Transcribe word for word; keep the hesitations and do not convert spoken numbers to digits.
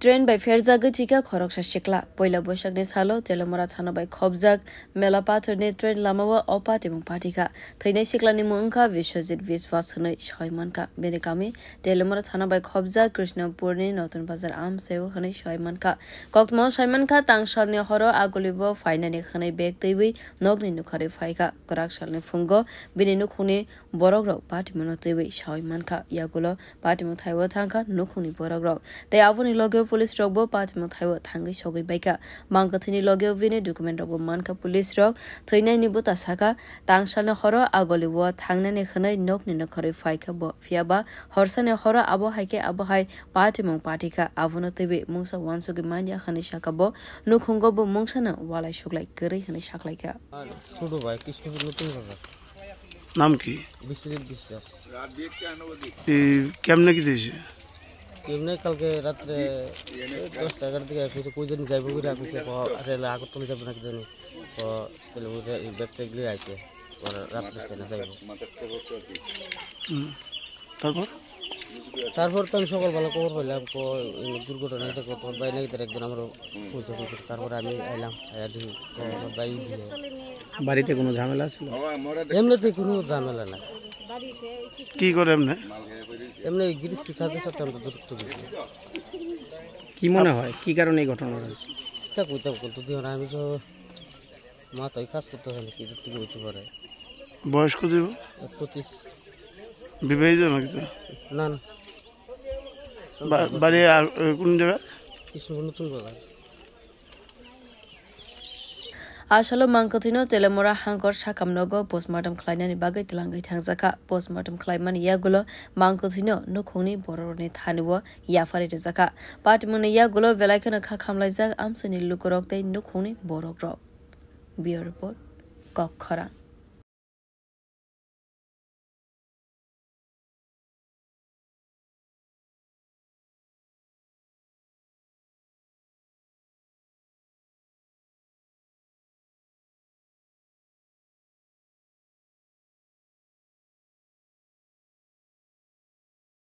Train bai pherjagwi thwikha khoroksa sikla. Poila Boisakni salo Telemora thana bai khobjak Mela Pathorni train lamao o patimung pathikha. Thwinai siklani mung wngkha Biswajit Biswas hwnwi sawi mankha. Bini kami Telemora thana bai khobjak Krishnapurni Notun Bazar amchaio hwnwi sawi mankha. Koktwmao sai mankha, tangsalni horo Agolibo phainani hwnwi bag twiwi nokni nukharwi phaikha. Kwrak salni phungo bini nukhungni borokrok patimungno twiwi sawi mankha. Yagulo patimung thaibo thangkha nukhungni borokrok. Tei aboni logeo police rokbo patimung thaibo thangwi sogwi baikha. Mangkwthwini logeo bini document rokbo mankha police rok. Thwinaini bwta sakha, tangsalni horo Agolibo thangnani hwnwi nokni nukharwi phaikha bo. Phiyaba horsani horo abo hai khe abo hai patimung pathikha. Abono twiwi mungsa uansugwi manya hwnwi sakha bo. Nukhungo bo mungsano walai suklai kwrwi hwnwi saklaikha. Sudu bai, Krishnapur Notun Bazar. নাম কি? বিশ্বজিৎ বিশ্বাস। এই কেমনে কি দিয়েছে? এমনি কালকে রাত্রে এই দশটা এগারো দিকে কিছু কই জানি যাইবো করে রাখছে, রেলে আগরতলা যাবো নাকি জানি। তো তাহলে ওই ব্যাগ ট্যাগ নিয়ে আইছে, ওরা রাত্রে স্টেশনে যাইবো। হুম। তারপর? তারপর তো আমি সকালবেলা খবর পাইলাম, কো এই দুর্ঘটনা হয়েছে, কো তোর ভাই নাকি তার একজন আমার কইছে, কইছে। তারপরে আমি আইলাম, আইয়া দেখি, কো তোর ভাই দিয়ে। বাড়িতে কোনো ঝামেলা ছিল? এমনিতে কোনো ঝামেলা নাই। কি করে এমনি? এমনি গিরিশ কি খাতে সাথে আমরা দূরত্ব বেশি। কি মনে হয়, কি কারণে এই ঘটনা হয়েছে? তা কইতে বলতো দিও না, আমি তো মাথায় কাজ করতে হয় না, কি দিক থেকে হইতে পারে। বয়স কত হইব? পঁচিশ। বিবাহিত নাকি তো? না, না। বা-, বাড়ি আর, এ, কোন জায়গা? কৃষ্ণপুর নতুন বাজার। Asalo mangkwthwino Telemora hangkor sakam nogo postmortem khlainani bagwi twlangwi thangjakha. Postmortem khlaimani yagulo mangkwthwino nukhungni bororokni thanio yapharwi rwjakha. Patimungni yagulo belai kheno kha khamlaijak amchaini lukurok tei nukhungni borokrok. Bureau Report, Kok Khorang.